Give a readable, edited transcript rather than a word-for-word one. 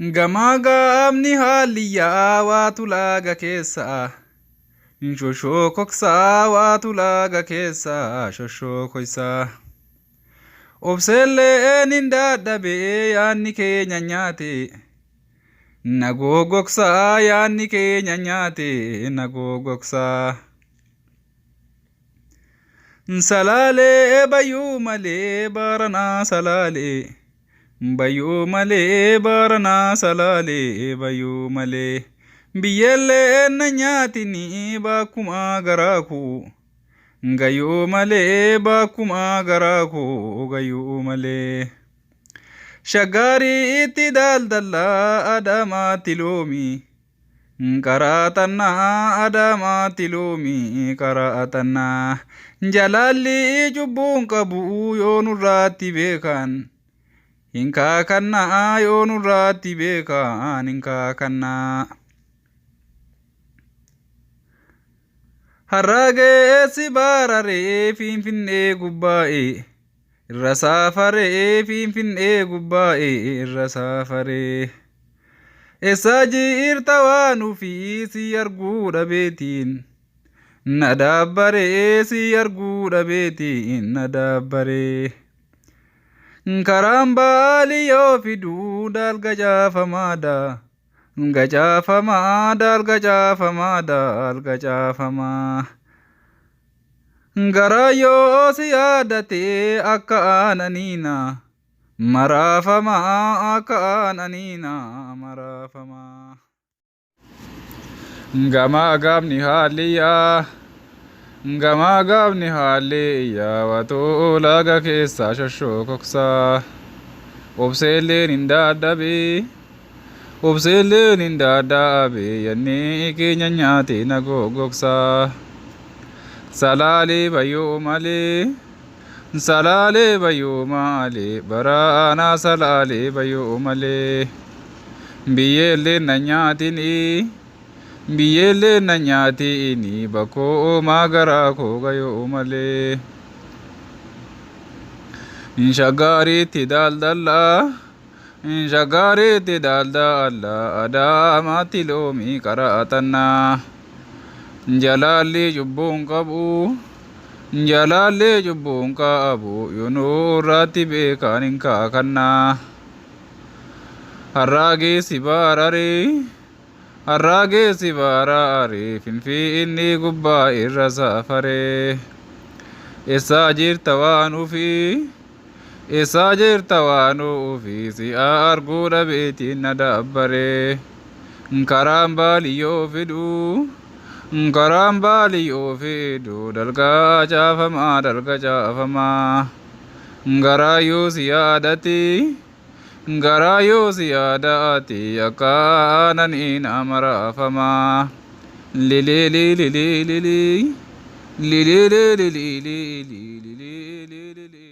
Gamaa gaamni haaliyyaa waatu laaga keessa shoshokoksaa waatu laaga keessa shoshokoysaa. Obseelleen hin dadhabee yaanni keenya nyaate na gogoksaa yaanni keenya nyaate na gogoksaa. Salaalee bayyuu malee baranaa salaalee bayyuu malee baranaa salaalee bayyuu malee biyyellee na nyaatini bakkuma garaa koo gayuu malee bakkuma garaa koo gayuu malee. Shaggarii itti daldalaa Adaamaatti loomi. Qaraaxannaa Adaamaatti loomi qaraaxannaa. Jalaalli cubbuun qabu yoo nurraatti beekan. Hin kaakannaa yoo nurraatti beekan hin kaakannaa. Har'a geessi baararee Finfinnee gubbaa'e. Irra saafaree Finfinnee gubbaa'e irra saafaree. Eessa jirta waan ofii si arguu dhabeetiin. Na daabbaree si arguu dhabeetiin na daabbaree. Karaan baaliyyoo fiduu dalga caafamaadha. Gacaafamaa dalga caafamaa dalga caafamaa. Garaa yoo si yaadatee akka aananiina. Maraafamaa akka aananiina maraafamaa. Gamaa gaamni haaliyyaa. Gamaa gaamni haaliyyaa watuu laga keessaa shoshokoksaa. Obseelleen hin dadhabee. Obseelleen hin dadhabee yanni keenya nyaate na gogoksaa. Salaalee bayyuu malee. Salaalee bayyuu malee baraanaa salaalee bayyuu malee. Biyyeelleen na nyaatini. Biyyeelleen na nyaatini bakkoo garaa koo gayuu malee. Shaggaariitti daldalaa. Shaggaariitti daldalaa Adaamaatti loomii qaraaxannaa. Jalaalli cubbuun qabu. Jalaalli cubbuun qabu yoo nurratti beekan hin kaakannaa. Har'a geessi baararee. Har'a geessi baararee Finfinnee gubbaa irra safaree. Eessa jirta waan ofii? Eessa jirta waan ofii? Si arguu dhabeetiin na daabbaree. Karaan baaliyyoo fiduu. Karaan baaliyyoo fiduu dalga caafamaa dalga caafamaa. Garaa yoo si yaadati. Garaa yoo si yaadati akka aananiin maraafamaa. Lilii lilii lilii lilii lilii lilii lilii lilii lilii.